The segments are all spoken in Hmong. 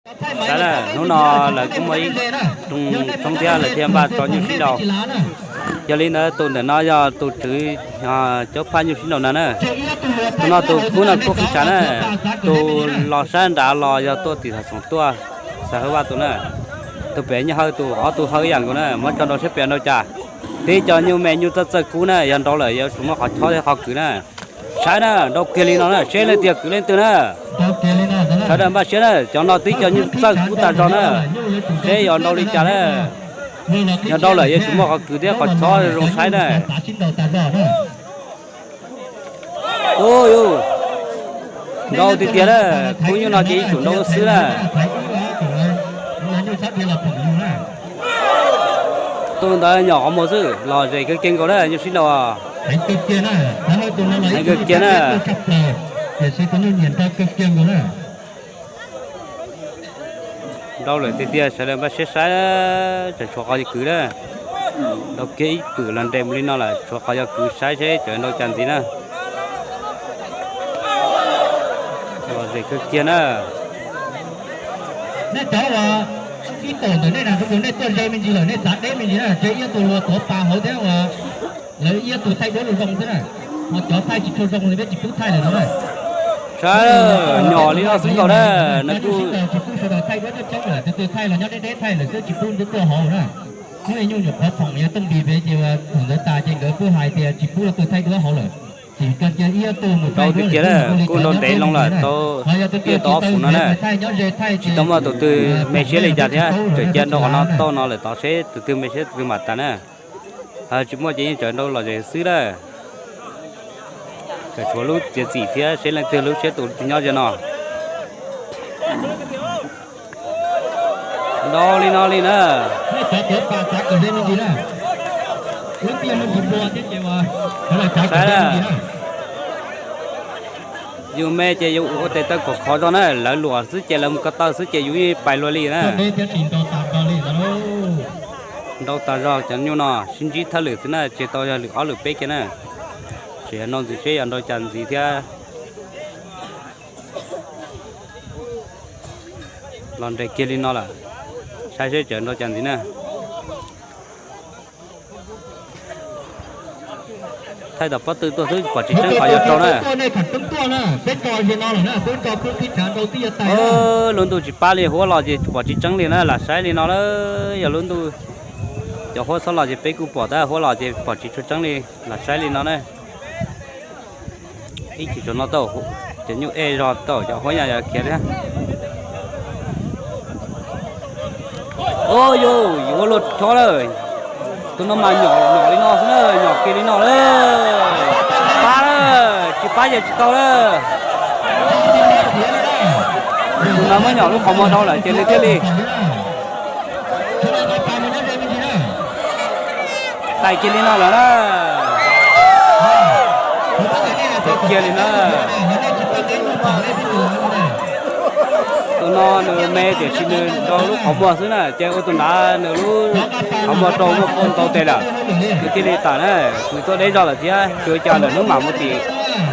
Saib na, hnub no lawv kuj muaj ib rooj tshoob thiab lawv thiaj npaj tso nyuj sib nraus. Yog li ntawd tus ntawm no yog tus tswv cov phaj nyuj sib nraus no na. Tus no tus kub no kub qhib tshav na, tus los sab nrad los yog tuaj tim Xav Xoom tuaj, Xav Hawj Vaj tus na. Tus pem nyob hawv tus ob tug hawv ib yam nkaus na, muab tso nraus seb pem nraus cas. Tib co nyuj me nyuj txawj txawj kub na, yog nraus lawm yuav tsum muaj qhov chob thiab qhov kwv na. Saib na, nraus kiag li no na, seb leej twg kwv leej twg na. Sawv daws npaj siab na, cov no tib co nyuj txawj kub tas zog na, seb yuav nraus li cas na. Yog nraus lawm yuav tsum muaj qhov kwv thiab qhov chob zoo saib na. Ub yus, nraus tiag tiag na, kub nyuj no ces ib tsum nraus xwb na. Tus ntawd nyom qhov muag xwb, lom zem kawg kiag nkaus na, nyuj sib nraus. Heev kawg kiag na. Nraus lawm tiag tiag, sawv daws npaj siab saib, tseem tshuav qhov kwv na. Nraus kiag ib pwm los nres mus li no lawm, tshuav qhov yuav kwv, saib seb cov nraus cas ntxiv na. Lom zem kawg kiag na. Nej cov uas ib tawm ntawm nej na, nej tuaj ze me ntsis lawm, nej txav deb me ntsis na, ces ib tug luag tuav pas hauv thiab uas lawv ib tug thaij duab zoo zoo xwb na. Ho cov thaij tsis tshua zoo li peb tsis pub thaij lawm no na. Saib, nyom li no xwb nkaus na, nws kuj tsis pub sawv daws thaij duab coob coob lawm, tus twg thaij los nyob deb deb thaij lawm xwb, tsis pub tus tuaj hauv na. Muaj ib nyuag nyuam qhuav phoom yog Tooj Npis pem ces uas thaum ntawd tas ces nkawd kuj hais tias tsis pub leej twg thaij duab hauv lawm, ces kawg kiag ib ob tug mus thaij duab lawm xwb, kuj nraus ntev loo lawm, tau ib tau ob fuv no na. Tsis tau muaj tus twg me siab li cas thiab, tseem cia nraus qhov no tau no lawm tod seb tus twg me siab tus twg mam tas na. Tsis muaj ces yeej tseem nraus lom zem xwb na. Tseem tshuav lub txiav txim thiab seb leej twg lub siab tus twg nyob ze no. Nraus li no li na. Saib, yus me ces yus ua tes taw khov khov zog na, lawv luam xwb ces lawv mus ko taw xwb ces yus yeej pais luag li na. Nraus tas zog cov nyuj no sib ntsib thawj lwm xwb na, tsis tau yog lwm ob lwm peb kiag na. Tseem nraus ntxiv seb yog nraus cas ntxiv thiab. Los nres kiag li no lawm, saib seb tseem nraus cas ntxiv na. Thaij tom pob tw tuaj xwb pom tsis tseeb qhov yuav rau na. Lub ntuj tsis pab li, huab los ces pom tsis tseeb li na, lam saib li no lawm. Yog lub ntuj cov huab txhob los ces peb kuj pom tab, huab los ces pom tsis tshua tseeb li, lam saib li no na. Ib chim tsuas no tau, cov nyuj ej zog tau, cov huab yaj yog khiav thiab. Ua yus, yus ua luaj chob lawm. Tus no mas nyom nyom li no xwb na, nyom kiag li no lawm. Pab lawm, tsis pab ces tsis tau lawm. Tus no muab nyom lub qhov muag dhau lawm ces nws thiaj li tawm kiag li no lawm na. Tawm kiag li na. Tus no nws me tiam sis nws rau lub qhov muag xwb na, ces ua tus nrad nws lub qhov muag rau muaj qau ntau tes lawm, nws thiaj li tawm na. Nws tuaj deb zog lawm thiab, tsuas cas lawm hnub mam mus tim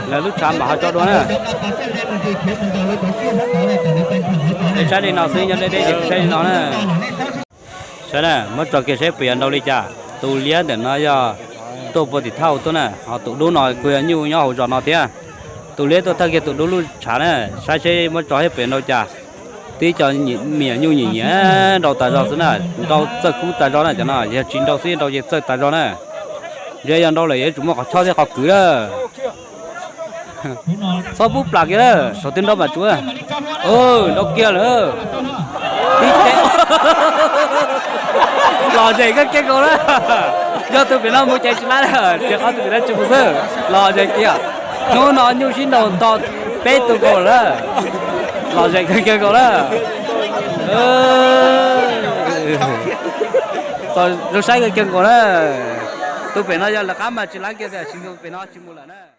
lawv lub tshav mam ho tso dua na. Saib li no xwb, nyob deb deb ces saib li no na. Saib na, muab tso kiag saib puas yuav nrau li cas. Tus liab ntawm no yog tuaj puag tim thaj hauv tuaj na, ho tus dub no kuj yog nyuj nyob hauv zos no thiab. Tus liab tuaj thawj kiag tus dub lub tshav na, saib seb muab tso saib puas yuav nrau cas. Tib co me nyuam nyuj nyiam nyiam nrau tas zog xwb na, nrau txawj kub tas zog na cov no, yog tsis nrau xwb nrau ces txawj tas zog na. Ntsia yog nrau lawm yuav tsum muaj qhov chob thiab qhov kwv na. Txhob pub plam kiag na, saum twg nrau mam tsuav. Nrau kiag lawm. Lom zem kawg kiag nkaus na. Yog tus pem no mus ces tsis lab na, tias qhov tus pem no tsis mus xwb. Lom zem kiag. Hnub no nyuj sib ntaus nto peb tug nkaus lawm. Lom zem kawg kiag nkaus na. Zoo saib kawg kiag nkaus na. Tus pem no yog lawv qab mas tsis lab kiag tiam sis tus pem no tsis mus lawm na.